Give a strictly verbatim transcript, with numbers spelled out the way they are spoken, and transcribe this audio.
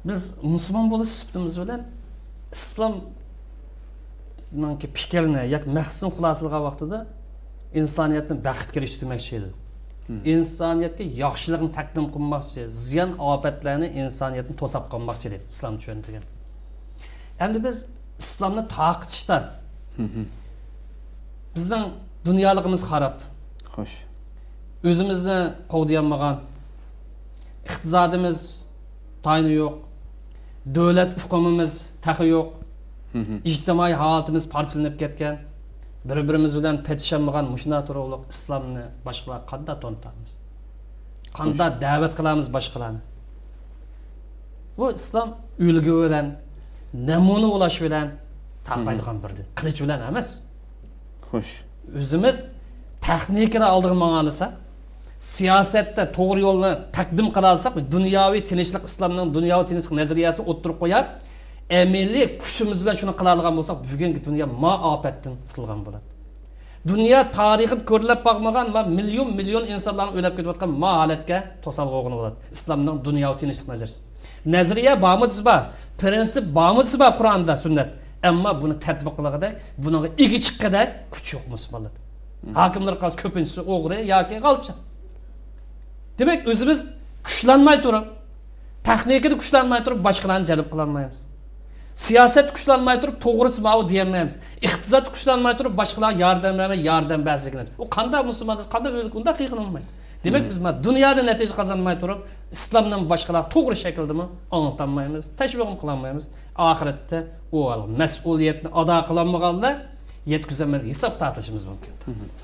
بىز مۇسۇلمان بولۇش سۈپىتىمىز بىلەن ئىسلامنىڭكى پىكرىنى ياكى مەقسىتىنى خۇلاسىلىغان ۋاقتىدا ئىنسانىيەتنى بەختكە ئېرىشتۈرمەكچى ئىدى. ئىنسانىيەتكە ياخشىلىقنى تەقدىم قىلماقچى، زىيان ئاپەتلەرنى ئىنسانىيەتنى توساپ قالماقچى ئىدى ئىسلام چۈشەندۈرگەن. ئەمدى بىز ئىسلامنى تارقىتىشتا بىزنىڭ دۇنيالىقىمىز خاراب. خوش. ئۆزىمىزنى قوغدىيالمىغان، ئىقتىسادىمىز تايىنى يوق، دۆلەت ئۇقۇمىمىز تېخى يوق، ئىجتىمائىي ھالىتىمىز پارچىلىنىپ كەتكەن، بىر-بىرىمىز بىلەن پېتىشالمىغان مۇشۇنداق تۇرۇقلۇق ئىسلامنى باشقىلار قانداق تونۇتامىز؟ قانداق دەۋەت قىلامىز باشقىلارنى؟ بۇ ئىسلام ئۈلگە بىلەن، نەمۇنە بولاش بىلەن تارقايدىغان بىر دىن. قىلىچ بىلەن ئەمەس. خوش. ئۆزىمىز تېخنىكىدا ئالدىغا ماڭالىساق، سىياسەتتە توغرا يولنى تەقدىم قىلالىساق، دۇنياۋى تىنچلىق، ئىسلامنىڭ دۇنياۋى تىنچلىق نەزەرىيەسىنى ئوتتۇرىغا قويۇپ، ئەمەلىي كۈچىمىز بىلەن شۇنى قىلالىغان بولساق، بۈگۈنكى دۇنيا ما ئاپەتتىن قۇتۇلغان بولاتتى. دۇنيا تارىخىدا كۆرۈلۈپ باقمىغان ۋە مىليون مىليون ئىنسانلارنىڭ ئۆلۈپ كېتىۋاتقان ما ھالەتكە توسالغۇ بولغىلى بولاتتى. ئىسلامنىڭ دۇنياۋى تىنچلىق نەزەرىيىسى. نەزەرىيە بارمۇ دېسە بار، پرىنسىپ بارمۇ دېسە بار قۇرئاندا، سۈننەت. ئەمما بۇنى تەتبىق قىلغۇدە، بۇنىڭغا ئىگە چىققۇدە كۈچ يوق مۇسۇلمانلاردا. ھاكىملار قالسا كۆپىنچىسى ئوغرى ياكى غالچا. دېمەك، ئۆزىمىز كۈچلەنمەي تۇرۇپ، تېخنىكىدا كۈچلەنمەي تۇرۇپ، باشقىلارنى جەلپ قىلالمايمىز. سىياسەتتە كۈچلەنمەي تۇرۇپ، توغرىسى ماۋۇ دېيەلمەيمىز. ئىقتىسادتا كۈچلەنمەي تۇرۇپ، باشقىلارغا ياردەم بەرمەي، ياردەم بەرسەك. ئۇ قانداق مۇسۇلمان، قانداق ئۆلكە، ئۇنداق قىلغىلى بولمايدۇ. دېمەك، بىز مانا دۇنيادا نەتىجە قازانماي تۇرۇپ، ئىسلامنى باشقىلارغا توغرا شەكىلدىمۇ ئاڭلىتالمايمىز، تەشۋىقمۇ قىلالمايمىز. ئاخىرەتتە ئۇ مەسئۇلىيەتنى ئادا قىلالمىغانلار يەتكۈزەلمەيدىغان ھېساب تارتىلىشىمىز مۇمكىن.